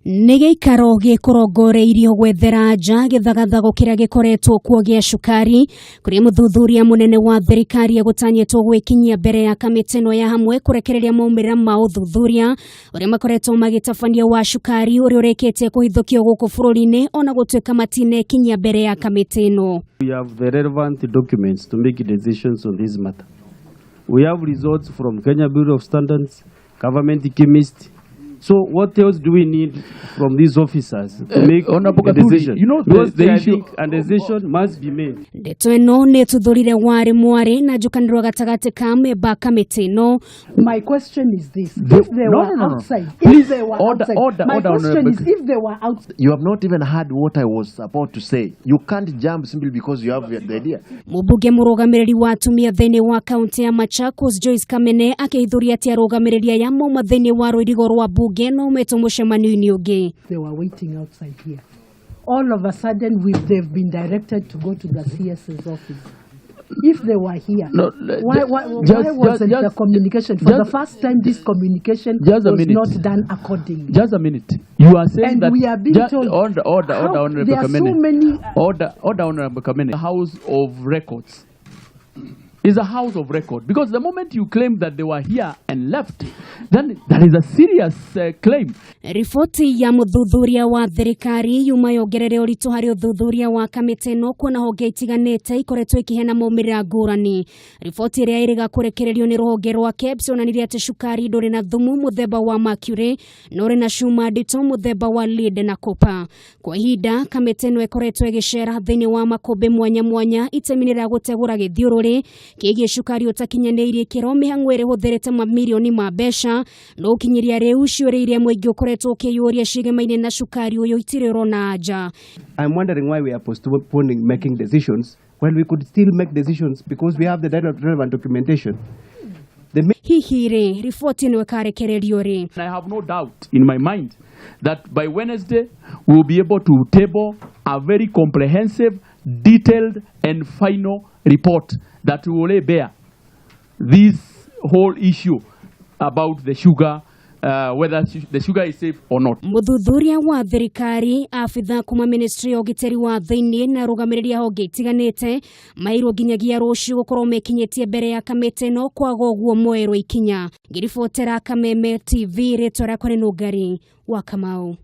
Nĩ gĩikaro gĩkũrongoreirio gwethera nja gĩthagathago kĩrĩa gĩkoretwo kuo gĩa cukari, kũrĩa mũthuthuria mũnene wa thirikari egũtanyĩtwo gwĩkinyia mbere ya kamĩtĩ ĩno ya hamwe kũrekereria maumĩrĩra ma ũthuthuria ũrĩa makoretwo magĩtabania wa cukari ũrĩa ũrĩkĩtie kũhithũkio gũkũ bũrũri-inĩ, ona gũtuĩka matinekinyia mbere ya kamĩtĩ ĩno. We have the relevant documents to make decisions on this matter. We have results from Kenya Bureau of Standards, government chemist. So what else do we need from these officers to make Honorable a Kathuri, decision? you know, Because the I issue- think a decision must be made. Ndeto ĩno nĩ ĩtuthũrire warĩ mwarĩ na njũkanĩrwo gatagatĩ ka memba kamĩtĩ ĩno. My question is this: if they No, were no, no, no. outside, Please, if they were order, outside, order, my order, question Honorable is, if they were outside. You have not even heard what I was about to say. You can't jump simply because you have the idea. Mũmbunge mũrũgamĩrĩri wa atumia thĩinĩ wa kaunti ya Machakos, Joyce Kamene, akĩhithũria atĩ arũgamĩrĩri aya mauma thĩinĩ wa rũirigo rwa mbunge no metwo mũcemanio-inĩ ũngĩ. They were waiting outside here. All of a sudden, they've been directed to go to the CS's office. If they were here, No, why wasn't the communication? For the first time, this communication Just a was minute. not done accordingly. Just a minute. You are saying And that we are being told Order, order, order, Honorable there are so Kamene. many. Order, order, Honorable Kamene. House of Records is a house of record, because the moment you claim that they were here and left, then that is a serious claim. Riboti ya mũthuthuria wa thirikari yuma yongerere ũritũ harĩ ũthuthuria wa kamĩtĩ ĩno, kuona honge itiganĩte ikoretwo ikĩheana maumĩrĩra ngũrani. Riboti ĩrĩa ĩrĩga kũrekererio nĩ rũhonge rwa KEBS yonanirie atĩ cukari ndũrĩ na thumu mũthemba wa mercury, no ũrĩ na cuma nditũ mũthemba wa lead na copper. Kwa ihinda kamĩtĩ ĩno ĩkoretwo ĩgĩcera thĩinĩ wa makũmbĩ mwanya mwanya itemi-inĩ rĩa gũtegũra gĩthiũrũrĩ kĩgiĩ cukari ũtakinyanĩirie ikĩro, mĩhang'o ĩrĩa ĩhũthĩrĩte mamirioni ma mbeca. No ũkinyĩria rĩu, ciũria iria mũingĩ ũkoretwo ũkĩyũria cigemaine na cukari ũyũ itirĩ ũrona anja. I'm wondering why we are postponing making decisions when we could still make decisions because we have the relevant documentation. The Hihi rĩ, riboti ĩno ĩkarekererio rĩ? And I have no doubt in my mind that by Wednesday we will be able to table a very comprehensive, detailed, and final report that will lay bare this whole issue about the sugar, whether the sugar is safe or not. Mũthuthuria wa thirikari, abitha kuma ministry ya ũgitĩri wa thĩinĩ na arũgamĩrĩri a honge itiganĩte mairwo nginyagia rũciũ gũkorwo mekinyĩtie mbere ya kamĩtĩ ĩno, kwaga ũguo moerwo ikinya. Ngĩribotera Kameme TV, rĩtwa rĩakwa nĩ Nũngari wa Kamau.